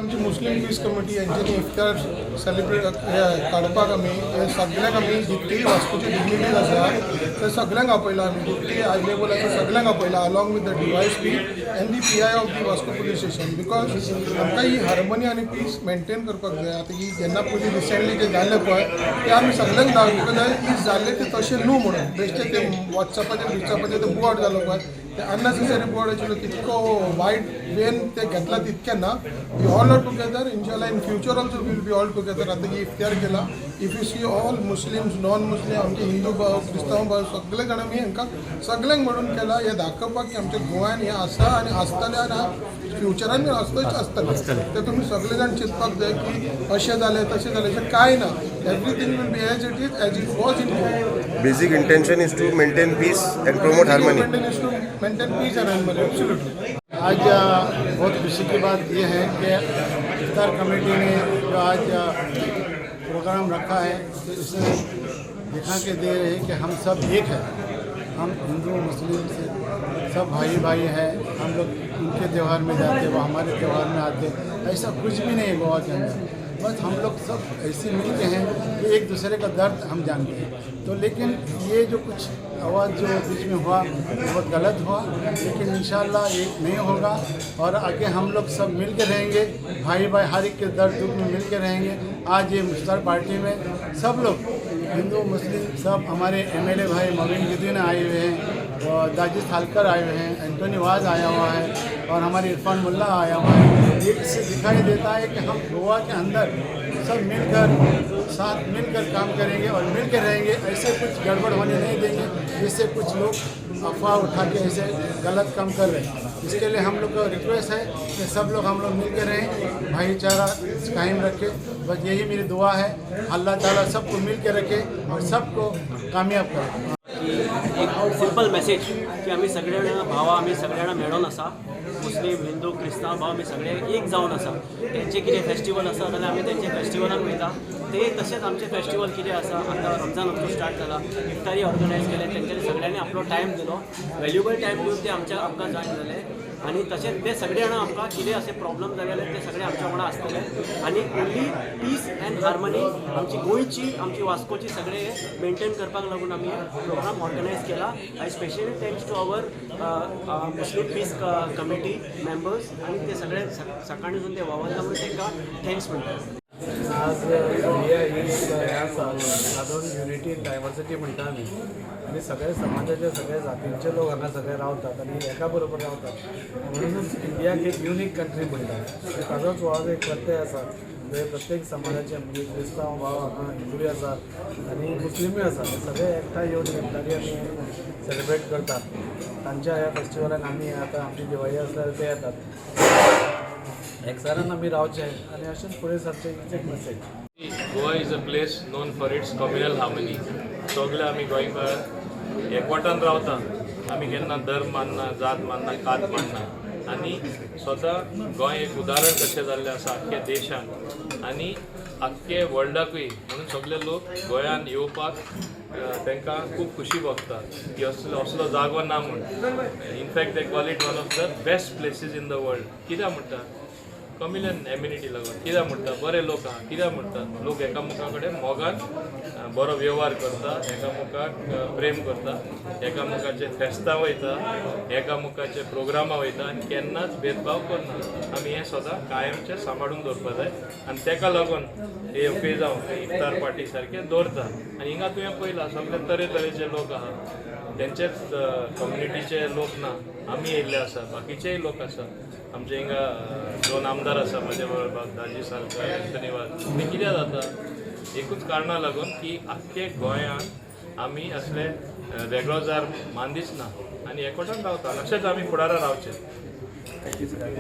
आमची मुस्लीम piece committee यांच्यानी इफ्तार celebrate काडपाक आमी हे सगळ्यांक आमी जितकी वास्कोची डिग्निटीज आसा ते सगळ्यांक आपयला. आमी जितकी हाय लेवल आसा सगळ्यांक आपयला, along with the DySP and the PI of the Vasco police station, because आमकां ही हार्मनी आनी पीस मेंटेन करपाक जाय. आतां ही जेन्ना पयलीं रिसेंटली जें जालें पळय, तें आमी सगळ्यांक दाखयता जाल्यार की जाल्लें तें तशें न्हू म्हणून. बेश्टें ते वॉट्सॅपाचेर बिट्सॅपाचेर ते बोवाळ जालो पळय, ते अननेसेसरी बोवाळ आशिल्लो. तितको वायट वेन ते घेतला तितकें ना. We all are together. इन्शाल्लाह, in future also will be all together. आतां ही इफ्तार केला, if you see, all Muslims, non Muslim, आमचे हिंदू भाव, क्रिस्तांव भाव, सगळे जाण आमी हांकां सगळ्यांक म्हणून केला हें दाखोवपाक की आमच्या गोंयान हें आसा आनी आसतलें आनी फ्युचरान आसतच आसतलें. ते तुमी सगळे जाण चिंतपाक जाय की अशें जालें, तशें जालें, अशें कांय ना. Everything will be as it is, as it was in Goa. Basic intention is to maintain peace and promote harmony. Maintain is to maintain peace and harmony, absolutely. आज बहुत खुशी की बात यह है कि इफ्तार कमेटी ने जो आज प्रोग्राम रखा है, तो इसमें दिखा के दे रहे हैं कि हम सब एक हैं। हम हिंदू, मुस्लिम से सब भाई भाई हैं। हम लोग उनके त्यौहार में जाते, वो हमारे त्यौहार में आते। ऐसा कुछ भी नहीं है गोवा के अंदर। बस हम लोग सब ऐसे मिल के हैं कि एक दूसरे का दर्द हम जानते हैं। तो लेकिन ये जो कुछ आवाज़ जो बीच में हुआ, बहुत गलत हुआ, लेकिन इंशाल्लाह ये नहीं होगा और आगे हम लोग सब मिल के रहेंगे। भाई भाई, हर एक के दर्द दुख में मिल के रहेंगे। आज ये इफ्तार पार्टी में सब लोग, हिंदू, मुस्लिम सब, हमारे एमएलए भाई मौविन गिदिन्हो आए हुए हैं और दाजी थालकर आए हुए हैं, एंटोनी वाज आया हुआ है और हमारे इरफान मुल्ला आया हुआ है। ये इससे दिखाई देता है कि हम गोवा के अंदर सब मिलकर, साथ मिलकर काम करेंगे और मिलकर रहेंगे। ऐसे कुछ गड़बड़ होने नहीं देंगे, जिससे कुछ लोग अफवाह उठा के ऐसे गलत काम कर रहे हैं। इसके लिए हम लोग का रिक्वेस्ट है कि सब लोग, हम लोग मिलकर रहें, भाईचारा कायम रखें। बस यही मेरी दुआ है। अल्लाह ताला सबको मिल के रखे और सबको कामयाब करे। की एक सिंपल मेसेज की आमी सगळे जाणां भावा, आमी सगळे जाणां मेळोन आसा. मुस्लीम, हिंदू, क्रिस्तांव भाव, आमी सगळे एक जावन आसा. तेंचे कितें फेस्टिवल आसा जाल्यार आमी तेंचे फेस्टिवलाक वयता. ते तशेंच आमचें फेस्टिवल कितें आसा, आतां रमजान आमचो स्टार्ट जाला, इफ्तारी ऑर्गनायज केले. तेंच्यांनी सगळ्यांनी आपलो टायम दिलो, व्हॅल्युएबल टायम दिवन ते आमच्या आमकां जॉयन जाले. आनी तशेंच ते सगळे जाणां आमकां कितें अशें प्रॉब्लम जाले जाल्यार ते सगळे आमच्या वांगडा आसतले. आनी ओन्ली पीस अँड हार्मनी आमची गोंयची, आमची वास्कोची सगळे मेंटेन करपाक लागून आमी प्रोग्राम ऑर्गनायज केला. I specially thanks to our Muslim Peace Committee members आणि ते सगळे सकाळीसून ते वावरता म्हणून तांकां thanks म्हणटा. आज इंडिया ही एक हें आसा, हातून युनिटी इन डायवर्सिटी म्हणटा आमी आनी सगळे समाजाचे, सगळे जातींचे लोक हांगा सगळे रावतात आनी एका बरोबर रावतात. म्हणूनच इंडियाक एक युनीक कंट्री म्हणटात. ताजोच हो एक प्रत्यय आसा. म्हणजे प्रत्येक समाजाचे, म्हणजे क्रिस्तांव भाव हांगा, हिंदूय आसा आनी मुस्लिमूय आसा, हे सगळे एकठांय येवन इफ्तारी आमी सेलिब्रेट करतात. तांच्या ह्या फेस्टिवलाक आमी आतां आमची दिवाळी आसल्यार ते येतात. एकचारान आमी रावचें आनी अशेंच फुडें सरचें, हीच एक message. Goa is a place known for its communal harmony. सगळे आमी गोंयकार एकवटान रावता. आमी केन्ना धर्म मानना, जात मानना, कात मानना आनी स्वता गोंय एक उदाहरण कशें जाल्लें आसा आख्ख्या देशान आनी आख्खे वर्ल्डाकूय. म्हणून सगळे लोक गोंयान येवपाक तांकां खूब खुशी भोगता की असलो असलो जागो ना म्हूण. In fact, they call it one of the best places in the world. कित्याक म्हणटा? कम्युनल एमिनिटी लागून. कित्याक म्हणटा? बरे लोक आहा. कित्याक म्हणटा? लोक एकामेका कडेन मोगान बरो वेव्हार करता, एकामेकाक प्रेम करता, एकामेकाचे फेस्तां वयता, एकामेकाचे प्रोग्रामां वयता आनी केन्नाच भेदभाव करना. आमी हें सदां कायमचें सांबाळून दवरपा जाय आनी तेका लागून हे ओकेजांव, इफ्तार पार्टी सारकें दवरता. आनी हिंगा तुवें पळयलां, सगळे तरेतरेचे लोक आहा. तेंचेच कम्युनिटीचे लोक ना, आमी येयल्ले आसा, बाकीचेय लोक आसा. आमचे हिंगा दोन आमदार आसा म्हाजे बरोबर, दाजी सालकर, एंथनी वाज. ते कित्याक जाता? एकूच कारणा लागून की आख्खे गोंयांत आमी असले वेगळो जार मानदीच ना आनी एकवटान रावता. अशेंच आमी फुडारा रावचे.